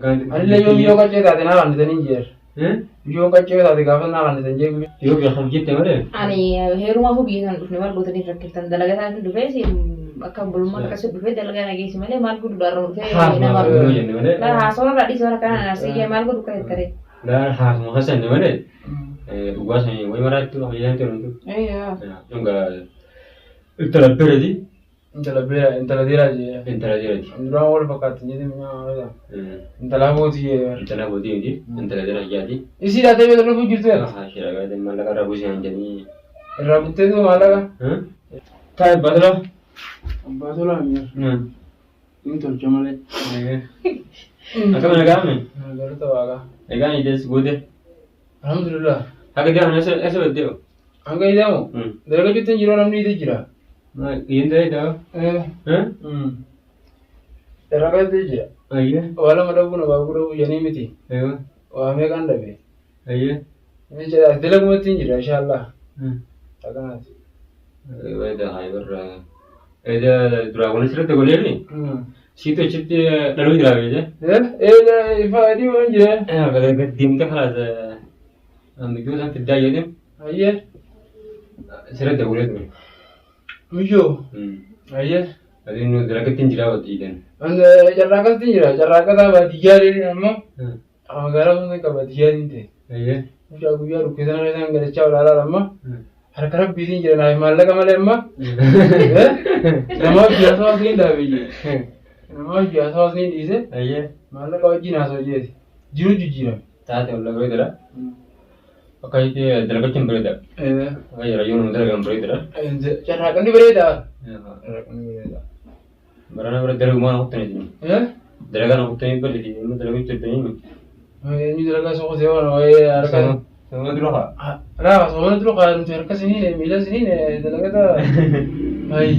Anillee yoo biyyoo qaccee taate naa kannitanii jeer. Biyyoo qaccee taate gaafa naa kannitan jee guyyaa. Yoo beekamu jette malee. Ani heerumaafuu biyya sana dhufne maal gootanii rakkiftan dalagaa isaan dhufee si akka bulummaan akkasii dhufee dalagaa nageessi malee maal godhu dhaarra dhufee Haasuma nama yoo jenne malee. Laa haasawaa irraa dhiisoo kana narsiyyaa maal godhu kan itti taree. Laa haasuma keessa jenne malee. Dhugaa sanii wayi maraatti fayyadamte jedhamtu. Dhugaa intala beerati. Intala beera intala dhiiraa jee. Intala dhiirati. Duraan wal fakkaatti jedhee mi'aa intala abooti jee. Intala abootii miti. Intala dhiira jaati. Isii dhaatee beektu dhufuu jirtu yaa. Haa shira gaadee maallaqa irraa buusee hin jedhanii. Irraa buttee duuba maallaqa. Taa'e abbaa tolaa. Abbaa tolaa mi'aa. Inni tolcha malee. Akkam nagaame? Galata waaqaa. Egaa ni dees goote. Alhamdulillah. Haga deeman eessa baddee? Hanga idamu. Dalaga jettan jiru namni ide jira. Yin ta'e daa. Dalaga jettee jira. Ayyee. Waa lama dhabuu na baabuu dhabuu jedhanii miti. Ayyoo. Waa meeqaan dhabe. Ayyee. Inni jedha dalagumatti hin jira inshallah. Akkanaati. Wayda haa barra. Eda duraa kunis irratti goleemi. Siitu achitti dhaluu jira beekte. Eh ifa adii waan jira. Deemte kalaas miyyoo isaan fiddaa jedhee Ayyee. sirratti golee ture. Miyyoo. Ayyee. Adiin nu dalagatti hin jiraa watti jedhan. Carraaqatti hin jira. Carraaqataa baadiyyaa deebiin ammoo. Magaalaa sun qaba baadiyyaatiin ta'e. Ayyee. Mucaa guyyaa dhukkee sana keessaan galachaa olaalaa amma. Harka rabbiitiin jira naaf maallaqa malee amma. Namaaf ji'a hawaasni hin dhaabiyye. Namaaf ji'a hawaasni hin dhiise. Ayyee. Maallaqa wajjin haasoo jeeti. Jiru jijjiirame. Taate wallah bareedadha. Akka itti dalagachuun bareeda. Akka jira yoo nama dalagan bareedadha. Carraaqanni bareeda. Carraaqanni bareeda. Barana bira dalagumaan kuttanii dalagaan kuttanii bal'iti amma dalaguu jirtanii. Inni dalagaa soo qotee waan waa'ee harka. Sama dura haa. Laa soomana dura kaa nuti harka siniin miila siniin dalagata. Ayi.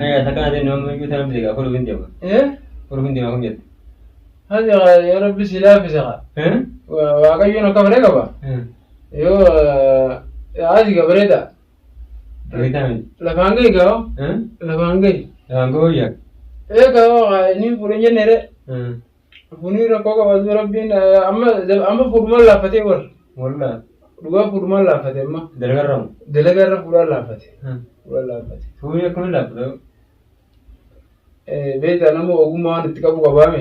Ayyaa takka na nama iyyuu tana bite gaa fuudhuuf hin deema. Fuudhuuf hin deema kun jette. Hadi yoo rabbi si laaffise haa. Waaqayyoon akka fedhe qaba. Yoo haati ga bareeda. Bareedaa miti. Lafaan gahi gaa. Lafaan gahi. Lafaan gahuu yaa. Ee gaa inni fuudhin jenne re. Fuunii rakkoo qaba rabbiin amma amma fuudhumaan laaffatee war. Wallaa. Dhugaa fuudhumaan laaffate amma. Dalagarramu. Dalagarra fuudhaan laaffate. Fuudhaan laaffate. Fuunii akkamiin laaffata? Beektaa nama ogummaa waan itti qabu qabaame.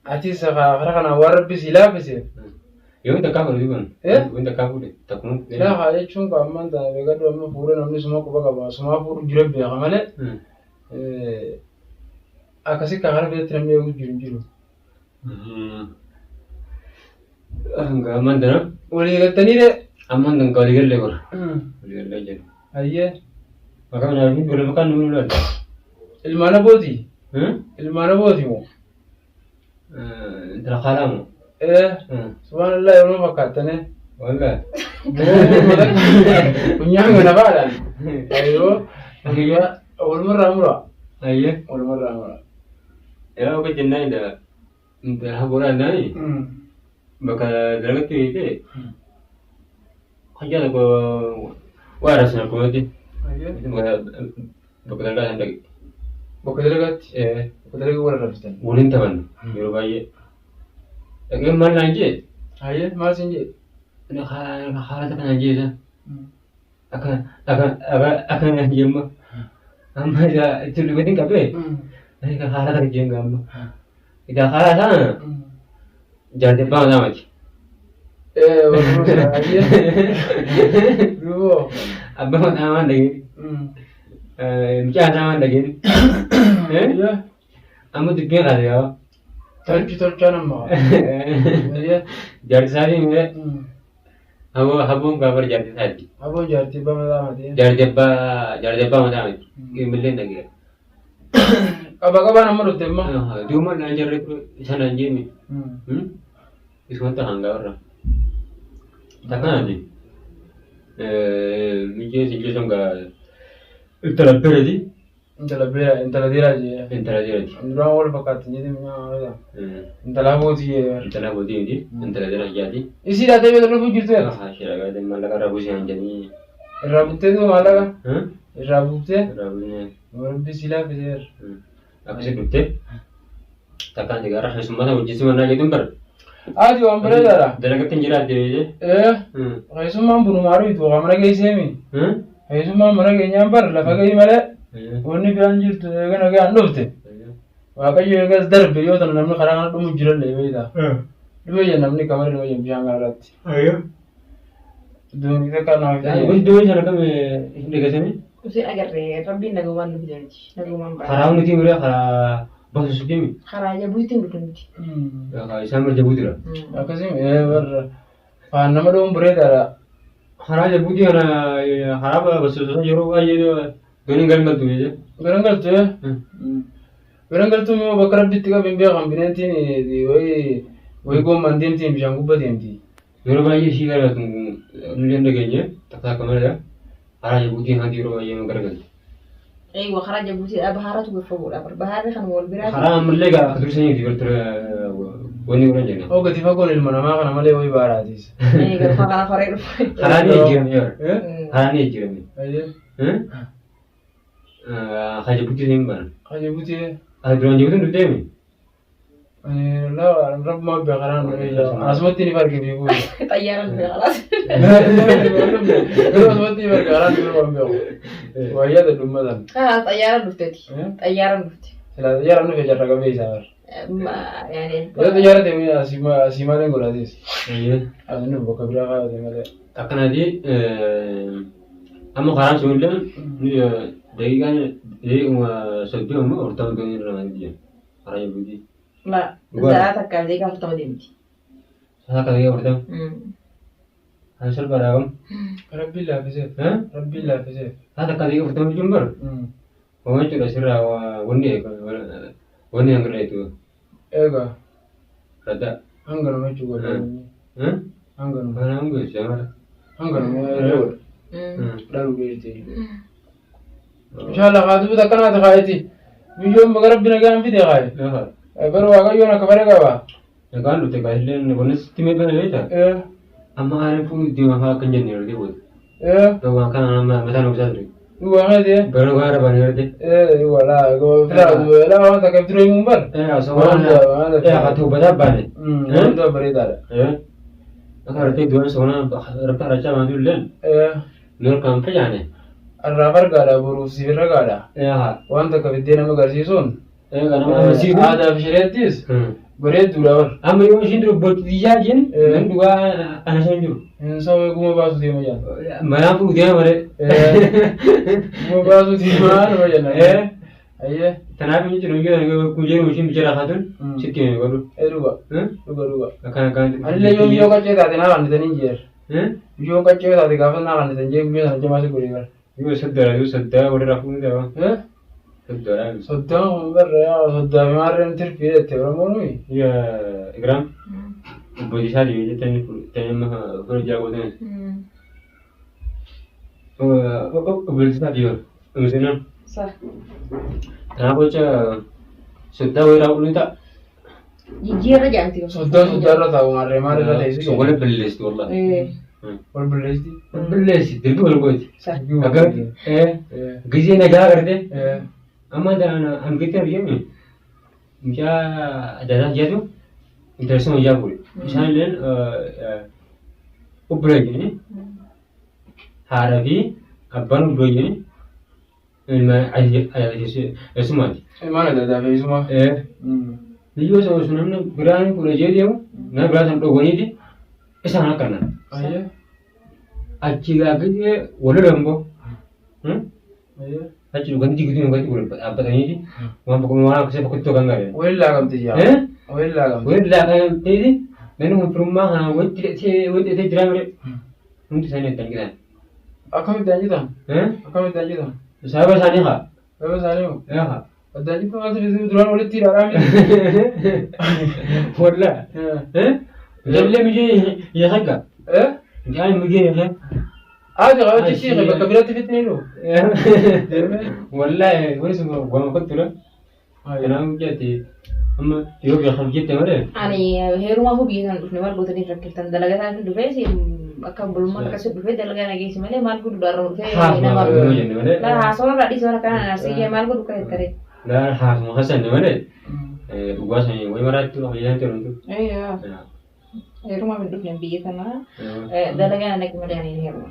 Atis karaa kanaan waan rabbi si laaffiseef. Yoom takkaa fuudhe duuban? Eh? Yoom takkaa fuudhe? Takkuma. Silaa haa jechuun kan ammaan tana beekadhu amma fuudha namni suma quba qaba sumaa fuudhu jira beeka malee. Akkasi kan kana biratti namni eegu jiru hin jiru. Hanga ammaan tana. Walii galtanii ree? Ammaan tana walii gallee gora. Walii gallee jedhu. Hayyee. Maqaa manaa fi wal maqaan nuyi laata. Ilmaan abooti. Ilmaan abooti moo? Intala kaalaa moo? Ee. Subhaanallah yeroo fakkaattane. Wallah. Funyaan kana faadhaan. Yeroo walumarraa mura. Hayyee. Walumarraa mura. Yeroo akka jennaan intala intala haboodhaan naani bakka dalagatti beekte hojjaa tokko waa raasina akkumatti bakka dalagaa san dhaqe. Bakka dalagaatti? Ee. Bakka dalagaa wal arrabsitan. Waliin taphanna yeroo baay'ee. Dhaqeen maal naan jee? Hayyee maal siin jee? Haala takka naan jee isa. Akka akka akka akka naan jee amma. Amma isa itti dhugatiin qabee. Haala kana jeen gaamma. Egaa haala sana jaartii abbaa mataa miti. Ee waluma hayyee. Duuboo. Abbaa mataa waan dhageen. Mucaa isaa waan dhageen. Amma dubbiin kaase yaa. Tolchi tolchaan amma. Hayyee. Jaartii isaatii miidhe haboo haboon gaafa jaartii isaati. Haboon jaartii abbaa mataa miti. Jaartii abbaa jaartii abbaa mataa miti. Ilmillee dhagee. Qaba qabaan amma dhufte amma. Duuma naan jarree ture isa naan jeemi. Isumatti hangaa warra. Takkaanaati. Miyyee siyyee sun gaa intala beerati. Intala beera intala dhiiraa jee. Intala dhiirati. Duraan wal fakkaatti jedhee mi'aa Intala abooti jee. Intala abooti miti. Intala dhiira jaati. Isii dhaatee beektu dhufuu jirtu yaa. Haa shira gaadee maallaqa irraa buusee hin jedhanii. Irraa buttee duuba maallaqa. Irraa buuftee. Irraa buusee. Rabbi si laaffiseera. Akkasii dhuftee. Takkaan sigaara keessummaa wajjin simannaa jedhuun bara. Ati waan bareedaadha. Dalagatti hin jiraate beekee. Keessummaan bunumaa dhuyitu waa mana geesseemi. Keessummaan mana keenyaan bar lafa gahii malee wanni biraan jirtu eega nagaan dhufte. Waaqayyo eegas darbe yoo tana namni karaa kana dhumu jirallee beektaa. Dhume jenna namni kamara dhume jenna bishaan kana irratti. Duuni takka nama fidee. Wanti doonii sana kam hin dhageessanii? Usin agarree rabbiin nagumaan nu fide miti. Nagumaan ba'a. Karaa nuti mure karaa basu deemi. Karaa jabuutiin dhufe miti. Isaan bira jabuutira. Akkasii warra faan nama dhuun bareedaadha. Karaa jabuutii kana karaa basu yeroo baay'ee dooniin galmaltu jechuudha. Garan galtee. Garan galtuu immoo bakka rabbitti qabu hin beekan bineentiin wayii wayii goommaan deemtiin bishaan gubbaa deemti. Yeroo baay'ee ishii gara nu dandeenye takka takka malee karaa jabuutii kanatti yeroo baay'ee garagalti. Eeyyuu karaa jabuutiidha baharatu gad fagoodha. Baharri kan wal biraa. Karaa ammallee gaa akka dursanii fi ture wanni godhan jenna. Oo gadi fagoon ilma namaa kana malee wayii baaraatis. Eegaa karaa faree dhufe. Karaa ni jijjiirame yeroo. Karaa ni jijjiirame. Karaa jabuutii hin baana. Karaa jabuutii. Karaa duraan jabuutiin dhufteemi. Rabbumaa beeka karaan dhufee jira. Asumatti ni fargi beeku. Xayyaaraan dhufe kalaas. Garuu asumatti ni fargi karaan dhufee waan beeku. Wayyaa dadhummatan. Xayyaaraan dhufteeti. Xayyaaraan dhufte. Silaa xayyaaraan dhufe jarra qabee isaa bara. Yaani. Yoo xayyaara deemee asii maaliin godhaatis? Ani nu bakka biraa kaayate malee. Akkanaati amma karaan sun illee daqiiqaan 30 immoo 40 doonii irra maal jedhu karaa jabuutii. La sa'aa takkaaf daqiiqaa 40 deemti. Sa'aa takka daqiiqaa 40. Kan salphaadhaa qabu. Rabbiin laaffiseef. Rabbiin laaffiseef. Sa'aa takka daqiiqaa 40 jechuun bara. Waan jechuudha sirraa wanni wanni hanga dheetu. Egaa. Radda. Hanga nama jechuudha. Hanga nama. Kana hanga jechuudha. Hanga nama jechuudha. Dhaluu geessite. Inshallah haa dubbatu akkanaati kaayiti. Biyyoon baga rabbi nagaan fide kaayi. Bara waaqayyoon akka bare qaba. Nagaan dhufte kaayillee kunis sitti mee bana beektaa? Amma aareen fuudhu deemaa fa'aa akka hin jenne yeroo booda. Waan kana mataan ofiisaa ture. Dhugaa keeti. Bara dhugaa irra baanee yeroo Walaa filaa waan takka dura himuun bar. Haa ta'u bataa baane. Wanta bareedaadha. Akka artee du'an soonaa rabbi harachaa waan jirulleen. Nur kan facaane. Arraa fargaadha boruuf siif ragaadha. Waan takka fiddee nama agarsiisuun. Aadaa fi shari'attis bareedduudha bar. Amma yoo ishiin dubbatti biyyaa jeen nan dhugaa ana sun jiru. Hin sababa guma baasuu deema jaan. Manaa fuudhu deema malee. Guma baasuu deema nama jenna. Ayyee. Kanaaf inni jiru yoo kun jedhu ishiin bicha lafa tun sitti hime godhu. Dhuga. Dhuga dhuga. Akkana akkana. Anillee yoo biyyoo qaccee taate naa kannitanii jeer. Biyyoo qaccee taate gaafa naa kannitan jee biyyoo sana jamaa si godhee bara. Yoo soddoodha yoo soddaa walirraa fuudhu qaba. Soddoodha. Soddaan kun barra yaa soddaa fi maarreen tirfii jette Oromoon nuyi. Yaa Ikraam obbo Jisaa deemee jettanii fuudhanii amma fuula jaa gootan. Obbo Jisaa deema. Musliimaan. Sa. Kanaaf jecha soddaa walirraa fuudhu ta'a. Jijjiirra jaanti. Soddaan soddaa irra taa'u maarree maal irra teessu. Wal balleessitu wallahi. Wal balleessiti. Wal balleessi dirqama wal gooti. Sa. Akka gisee nagaa agarte amma hangitti arginu mucaa adda jedhu intarsi wayyaa fuudhe. Isaan illeen obbola jedhanii haadha fi abbaan obbola jedhanii ilma eessumaati. Ilmaan adda addaa fi eessumaa. Biyyoo sana osoo namni biraan fuudhee jee deemu nama biraa sana dhowwaniiti isaan akkana. Ayyee. Achi gaaggee wal lolan boo. Ayyee. Achi dhuganii digituu dhuganii wal dhaabbataniiti waan bakka waan akkasii bakka tokko kan galee. Waliin laagamte jaa. Waliin laagamte. Waliin laagamteeti namni kun firummaa kanaan walitti hidhatee jiraa malee hundi isaanii addaan jiran. Akkamitti addaan jiran? Akkamitti addaan jiran? Sababa isaanii haa. Sababa isaanii moo? Haa. Addaan jirtu maal ta'e duraan walitti hidhaadhaa miti. Wallaa. Ijoollee mijee yakka. Mucaan mijee yakka. Ati qabachi siqe bakka biratti fitnee nu. Wallaahi wani sun goma kottu Kanaaf mucaatti amma yoo beekamu jette malee. Ani heerumaafuu biyya sana dhufne maal gootanii rakkiftan dalagaa isaan dhufee akka bulummaa akkasii dhufee dalagaa nageessi malee maal godhu dharra dhufee Haasuma yoo jenne malee. Laa haasawaa irraa dhiisoo kana naasiyyaa maal godhu kan itti Laa haasuma hasanne malee. Dhugaa sanii wayi maraatti fayyadamte heerumtu. Eeyyaa. Heerumaaf hin dhufne biyya kana. Dalagaa naqi malee ani hin heerumu.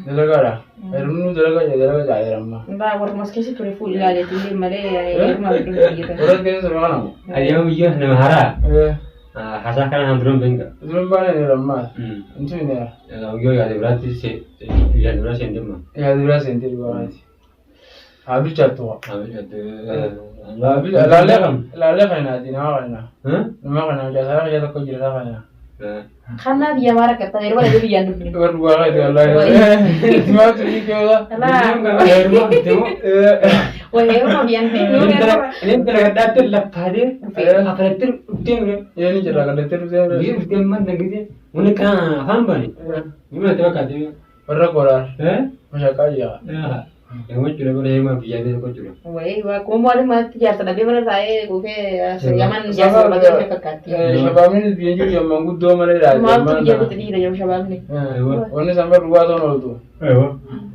Dalagaadha. Heerumni dalagaa jira dalagaa jira amma. Baa warra as keessa ture fuul ilaaleetu illee malee heerumaaf hin dhufne biyya kana. Warra keessa ture kana moo? Adeema biyya nama haraa. Haasaa kana kan duran benga. Duran baana ni ramma. Intu ni ya. Yoo yaade biraatti yaade biraa seen deema. Yaade biraa seentee dhugaati. Haa bilchaattu. Haa bilchaattu. Laallee kanaati nama kana. Nama kana mucaa kiyya tokko jira kana. Kanaaf yamaa rakkataa yeroo baay'ee biyyaan dhufne. Warra dhugaa keeti wallaahi. Simaatu ni keessa. Wayii heeruma biyyaan dhufne. Inni dalagadhaatti lakkaatee afratti dhuftee mire. Inni jira kallattii dhuftee mire. Biyya dhuftee mana gisee wanni kana afaan baane. Ni mana bakkaatee. Warra koraa. Mashaqaa jira. Nama jechuudha bara heerumaa biyyaa keessa gochuudha. Wayii akkuma maalummaatti jaarsa dhabee mana taa'ee kuufee yaman jaarsa barbaadee dhufe fakkaatti. Shabaabni biyya jiru yamman guddoo malee laata. Maaltu biyya kutti dhiira yeroo shabaabni. Wanni isaan bara dhugaa ta'uun ooltu.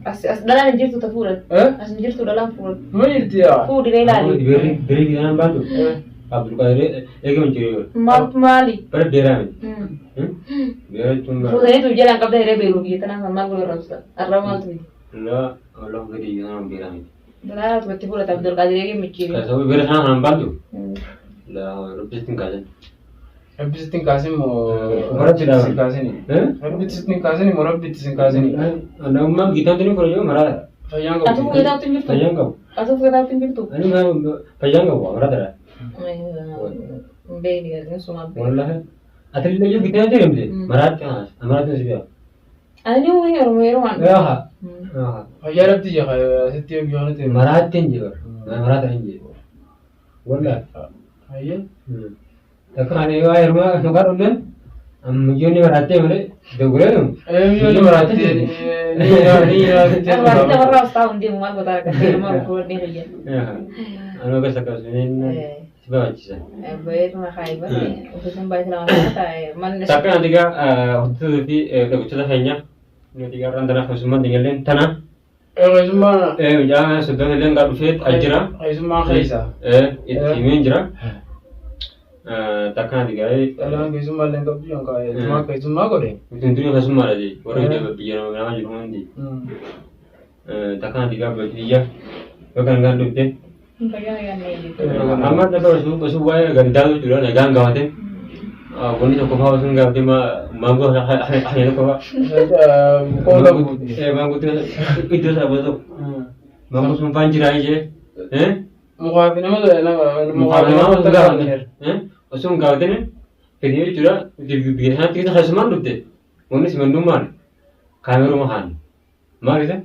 As as dhalaan hin jirtu ta fuudhan. As hin jirtu dhalaan fuudhan. Numa jirti yaa. Fuudhiree ilaali. Birii gidanaan baatu. Abdulqaadir eegama jiru yoo. Maaltu maali? Bara beeraa miti. Beeraa jechuun bara. Fuudhaniitu jalaan qabda hiree beeku biyya tanaaf maal godhu arrabsa. Arraba maaltu miti. Laa wallah gadi gidanaan beeraa miti. Dhalaa itti fuudhata Abdulqaadir eegee micciire. Sababa beera sana kanaan baatu. Laa rabbi sitti hin kaasin. Rabbi sitti hin kaasin moo Rabbi sitti hin kaasini? Rabbi sitti hin kaasini moo rabbi sitti hin kaasini? Namummaan gitaan tuni fura jiru maraadha. Fayyaan Atuu qabdi. fuudhataatti hin jirtu? Fayyaan qabu. Atuu fuudhataatti hin jirtu? Ani fayyaan qabu maraadha. Beekni gargar sumaa beeku. Wallahi. Ati illee yoo gitaan deemte maraatti haas. Maraatti si beeku. Ani wayii yeroo yeroo waan. Yaa. Fayyaa dhabdi jira asitti yoo biyyoon itti. Maraatti hin jiru. Maraatti hin jiru. Wallahi. Hayyee. Takka ani waa heerumaa nu dhufneen ammayyoonni maraattee malee dogoree nu. Biyyoonni maraattee ni nyaata. Arbaatti warra hostaa hundi maal gotaa argattee ilma rukuudhee fayyadu. Anuu akkas akkasumas si barbaachisa. Baay'ee kaayiba ofiisan baay'ee lama taa'e manni. Takka ati egaa hojjettoota fi dhaggeeffattoota keenya nuti egaa har'aan tana keessummaan dingalleen tana Keessummaan. Mucaa soddoma illee gaa dhufee as jira. Keessummaan keessa. Itti himee jira. Takka ati egaa. Dhalaan keessummaa illee qabdu yookaan keessummaa keessummaa godhe. Nuti tuni keessummaadha jee warra biyya namaa jiru hundi. Takka ati egaa biyya yookaan gaan dhufte. Amma lafa osoo waa'ee gandaa jechuudha nagaan gaafate. Wanni tokko fa'aa osoo hin gaafate maangoo hanya tokko fa'aa. Qooda guuti. Maangoo iddoo isaa booda tokko. Maangoo sun fa'aan jiraa jee. Mukaa fi nama Mukaa fi nama osoo gaafate. Osoo hin gaafatin fedhii jechuudha biyya sanatti keessa keessumaan dhufte. Wanni simannuu maali? Kaameruma kaan. Maal isa?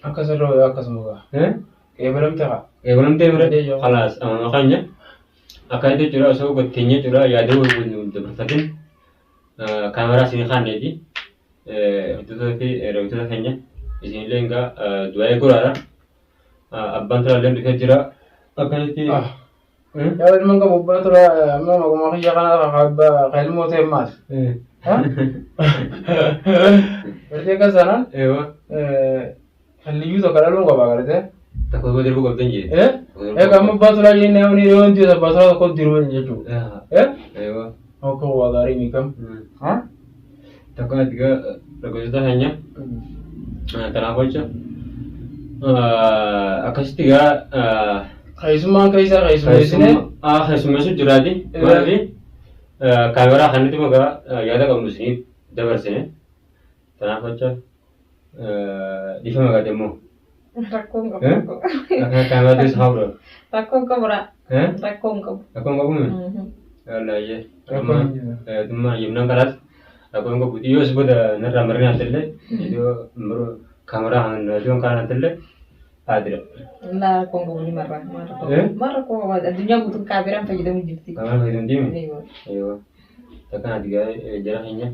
Akkasirra akkasuma gaa. Qeebalamte haa. Eegalamtee bira khalaas amama keenya akkana jechuudha osoo gotteenye jechuudha yaaduu dabarfatin kaameraa isin kaanneeti hojjettoota fi raawwattoota keenya isinillee egaa du'aa'ee goraadha. Abbaan tolaallee dhufee jira. Akkanatti. Yaa ilmaan qabu abbaa tolaa amma maquma kiyya kana ka ilmoo ta'e maal? Gartee akkas taanaan kan liyyuu tokko dhaluun qaba gartee. Tokko tokko darbuu qabdan jee. Egaa amma abbaa tolaa jennee namni yoo wanti abbaa tolaa tokko diruu jechuudha. Akka waa gaarii miikam. Tokko ati gaa dhaggeeffattoota keenya kanaaf jecha akkasitti gaa Keessummaan keessaa keessummeessine. Keessummeessu jiraati. Maaliif kaameraa kanatti magaa yaada qabnu isiniif dabarsine. Kanaaf jecha dhiifama gaate immoo. Rakkoon qabu. Akka kaameraa keessa haa fudhatu. Rakkoon qabu raa. Rakkoon qabu. Rakkoon qabu mi? Wallaahi. Dhumma yemnaan kalaas rakkoon qabu. Yoo si booda narraa marina illee yoo kaameraa kan kaan illee haadira. Laa rakkoon qabu ni marra. Maal rakkoo qaba? Addunyaa guutuun kaameraan fayyadamu jirti. Kaameraa fayyadamu deemi? Eeyyuu. Takka ati jara keenya.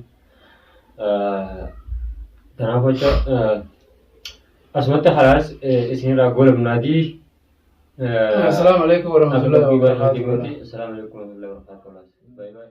Kanaaf jecha asumatti halaas isinirraa goolabnaatii. Assalaamu alaikum warahmatullahi wabarakatuh. Assalaamu alaikum warahmatullahi wabarakatuh. Bye bye.